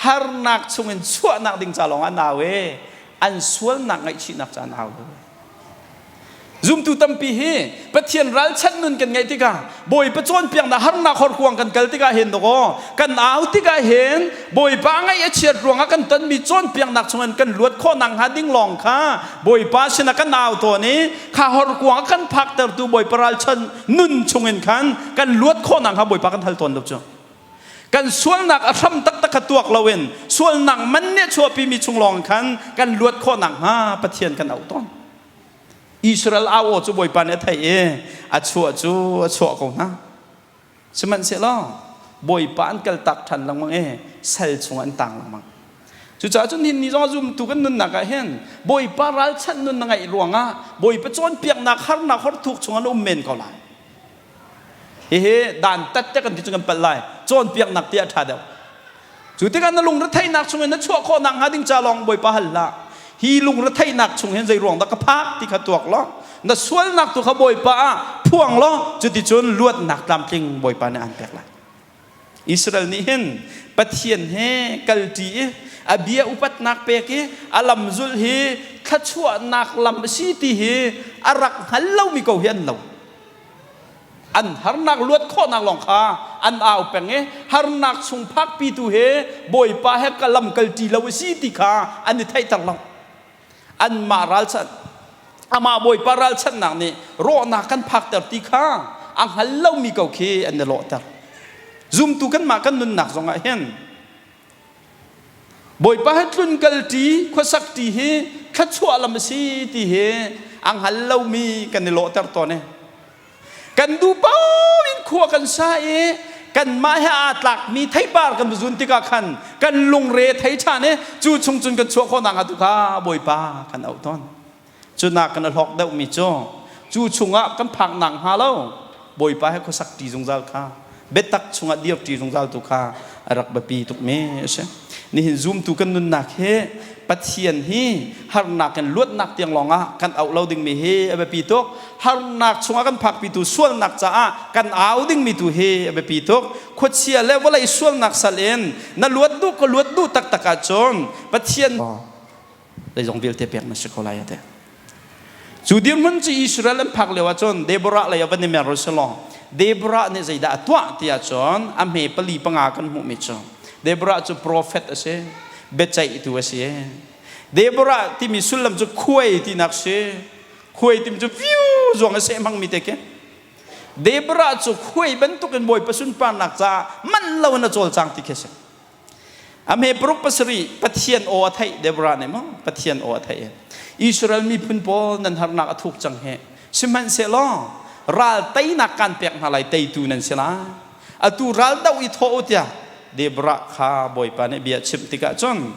harnak chungin chuahnak ding ca lawng an au i an sualnak ngaihchihnak ca an au lo. Zumtu tampi hi Pathian ralchanh nun kan ngeih tikah Bawipa cawnpiaknak harnak horkuang kan kal tikah hin dawkaw kan au tikah hin Bawipa ngaih a chiat ruangah kan tonmi cawnpiaknak chungin kan luat khawhnak hnga ding lawng kha Bawipa sinah kan au tawn i kha horkuang a kan phaktertu Bawipa ralchanh nun chungin khan kan luat khawhnak hnga Bawipa kan hal tawn lo cu. Kan sualnak a hram taktak kha tuak loin sualnak man nih a chuahpimi chung lawng khan kan luat khawhnak hnga Pathian kan auh tawn. Israel au aw cu Bawipa nih a theih i a chuah cu a chuah ko hna. Sihmanhsehlaw Bawipa an kaltak ṭhan lengmang i sal chungah an tang lengmang. Cucaah cun nihin ni zong zumtu kan nunnak ah hin Bawipa ralchanh nun na ngeih ruangah Bawipa cawnpiaknak harnak horthuk chungah na um men ko lai. Hihi dantat te kan ti cu kan palh lai. Cawnpiaknak ti a ṭha deuh. Cu tikah na lungretheihnak chungin na chuah khawh nakhnga ding ca lawng Bawipa hal hlah. Hi lungretheihnak chung hin zei ruang dah ka phak ti kha tuak law na sualnak tu kha Bawipa ah phuang law cuticun luatnak tlamtling Bawipa nih aan pek lai. Israel nih hin Pathian he kalṭi i a bia upatnak pek i a lam zulh hi thluachuahnak lam a si ti hi a rak hngal lomi ko hi an lo. An harnak luat khawhnak lawng kha an au peng i harnak chung phakpitu he Bawipa he ka lam kalṭi lo a si ti kha an i theihter lo. Anmah ralchanh amah Bawipa ralchanhnak nih rawhnak kan phakter ti kha a hngal lomi ko khi an i lawhter. Zumtu kanmah kan nunnak zongah hin Bawipa he tlun kalṭi khuasak ṭi hi thluachuah lam a si ti hi a hngal lomi kan i lawhter tawn i kan duh paoh in khua kan sa i kanmah he aa tlakmi theipar kan zun tikah khan kan lungre thei ṭhan i cu chung cun kan chuah khawh nakhnga tu kha Bawipa kan auh tawn. Cu nak kan a hlawk deuhmi cu cu chungah kan phak nak hnga lo Bawipa he khuasak ṭi zungzal kha biatak chungah dir ṭi zungzal tu kha a rak biapi tukmi a si. Nihin zumtu kan nunnak hi Pathian hi harnak in luatnak tiang lawngah kan auh lo dingmi hi a biapi tuk. Harnak chungah kan phakpitu sualnak caah kan au dingmi tu hi a biapi tuk. Khuachia le vawlei sualnak sal in na luat duh ka luat duh taktak ahcun Pathian zeizong vialte pek na si ko lai a ti. Cu dirhmun cu Israel an phak lio ahcun Deborah lei ah van i mer u silaw Deborah nih zeidah a tuah ti ahcun a hme pali panga kan hmuhmi cu Deborah cu prophet a si, biaceihtu a si. Deborah timi sullam cu khuai tinak si. Khuai timi cu viu zuang a seh hmangmi te khi. Deborah cu khuai bantukin Bawipa sunparnak caah man lo in a cawlcang ti khi a si. A hme paruk pasarih Pathian aw a theih Deborah nih maw Pathian aw a theih. Israel miphun pawl nan harnak a thuk cang hi. Sihmanhsehlaw ral teinak kan pek hna lai teitu nan si lai. Atu ral doh i thawh u tiah Deborah kha Bawipa nih bia chimh tikah cun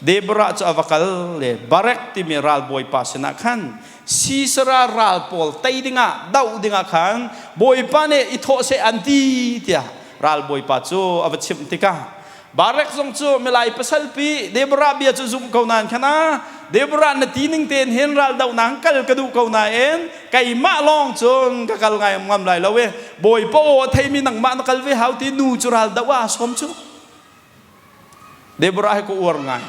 Deborah cu a va kal le Barak timi ral bawipa sinah khan Sisera ral pawl tei dingah doh dingah khan Bawipa nih i thawh seh an ti tiah ral bawipa cu a va chimh tikah Barak zong cu milai pasalpi Deborah bia cu zum ko nain khana Deborah na ti ning tein hin ral dohnak kal ka duh ko nain keimah lawng cun ka kal ngai ngam lai lo e Bawipa aw a theimi nangmah na kal ve hau ti nu cu ral doh ah sawm cu Deborah he ka uar ngai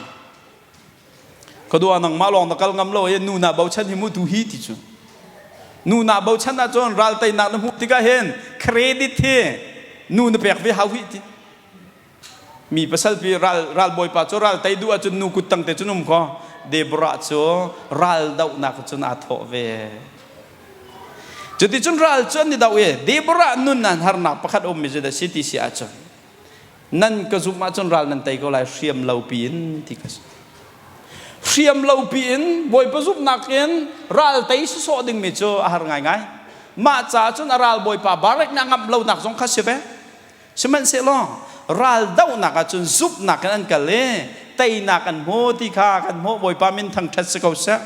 Ka dua nangmah lawng na kal ngam lo i nu na bochan hi mu tu hi ti cu. Nu na bochan ahcun ral teinak na hmuh tikah hin credit hi nu na pek ve hau hi ti. Mi pasalpi ral ral bawipa cu ral tei duh ahcun nu kut tang te cun um ko. Deborah cu ral dohnak cun aa thawh ve. Cuticun ral cu an i doh i Deborah nun an harnak pakhat um mi cu dah si ti si ahcun Nan ka zumh ahcun ral nan tei ko lai hriam lo piin ti ka si. Hriam lo piin Bawipa zumhnak in ral tei sawsawh dingmi cu a har ngaingai. Mah caah cun a ral Bawipa Barak nih a ngamh lonak zong kha si ve. Sihmanhsehlaw ral dohnak ahcun zumhnak in an kal i teinak an hmu ti kha kan hmuh Bawipa min thangṭhat si ko seh.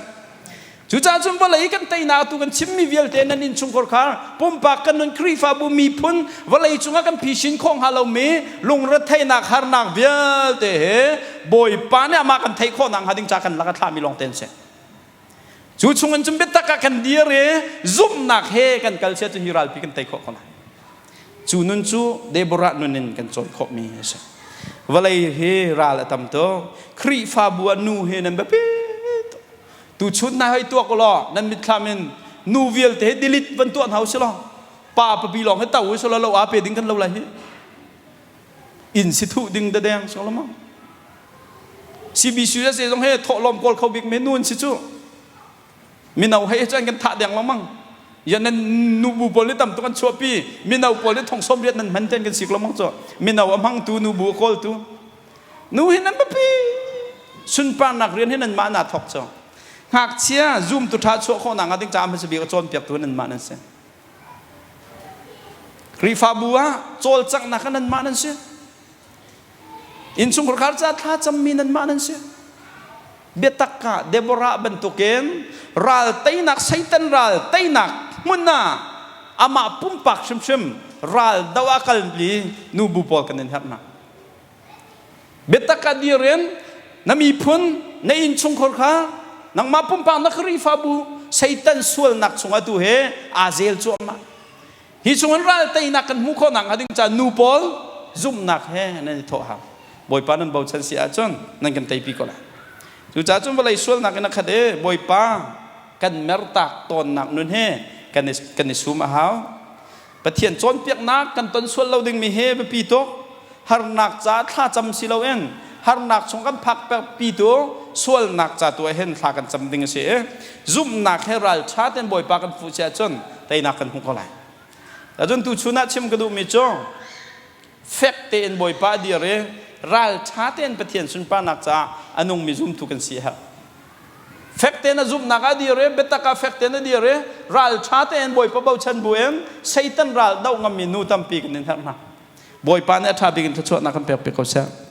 Cucaah cun vawlei kan teinak atu kan chimmi vialte nan innchungkhar khar pumpak kan nun Khrihfabu miphun vawlei cungah kan phisin khawh hnga lomi lungretheihnak harnak vialte he Bawipa nih amah kan theih khawh nakhnga ding ca kan lak a thlahmi lawng te an si. Cu chungin cun biatak ah kan dir i zumhnak he kan kal sia cu hi ralpi kan tei khawh ko lai. Cu nun cu Deborah nun in kan cawn khawhmi a si. Vawlei hi ral a tam tuk. Khrihfabu ah nu hi nan biapi tuk. Tuchun na hei tuak law nan mitthlam in nu vialte hi delete van tuah hna usih law pa papi lawng hi to usih law lo aa pe ding kan lo lai hi inn si thuh ding dadeng so lo CBC USA zong he thawhlawm kawl kho bik me nu an si cu mino hei cu an kan thah deng lengmang ya nan nubu pawl nih tam tuk an chuahpi mino pawl nih thong sawm riat nan hman ten kan sik lengmang cu mino a hmangtu nubu a kawltu Nu hi nan biapi. Sunparnak rian hi nanmah naa thawk cu. Ngakchia zumtu ṭha chuah khawh nak ding caah hmasa bik a cawnpiaktu nanmah nan si. Khrihfabu ah cawlcanghnak ah nanmah nan si. Innchungkhar khar caah thla cammi nanmah nan si. Biatak ah Deborah bantukin ral teinak Satan ral teinak hmun ah amah pumpak hrimhrim ral do ah kalmi nubu pawl kan in herh hna. Biatak ah dir in na miphun, na innchungkhar kha nangmah pumpak na Khrihfabu Satan sualnak chungah tu he aa zel cuahmah. Hi chungin ral teinak kan hmuh khawh nakhnga ding caah nu pawl zumhnak he nan i thawh hau. Bawipa nan bochan si ahcun nan kan teipi ko lai. Cucaah cun vawlei sualnak in a khat i Bawipa kan mertak tawnnak nun he kan i, kan i sum a hau. Pathian cawnpiaknak kan ton sual lo dingmi hi biapi tuk. Harnak caah thlacam si loin harnak chung kan phak pitu Sualnak ca tu ah hin thla kan cam ding a si i zumhnak he ralṭha tein Bawipa kan fuh si ahcun teinak kan hmu ko lai. Cun tuchun ah chim ka duhmi cu fek tein Bawipa a dir i ralṭha tein Pathian sunparnak caah a nungmi zumtu kan si a herh. Fek tein a zumhnak ah a dir i biatak ah fek tein a dir i ralṭha tein Bawipa bochan bu in Satan ral doh ngammi nu tampi kan in herh hna. Bawipa nih a ṭha bik in thluachuahnak kan pek piak ko seh.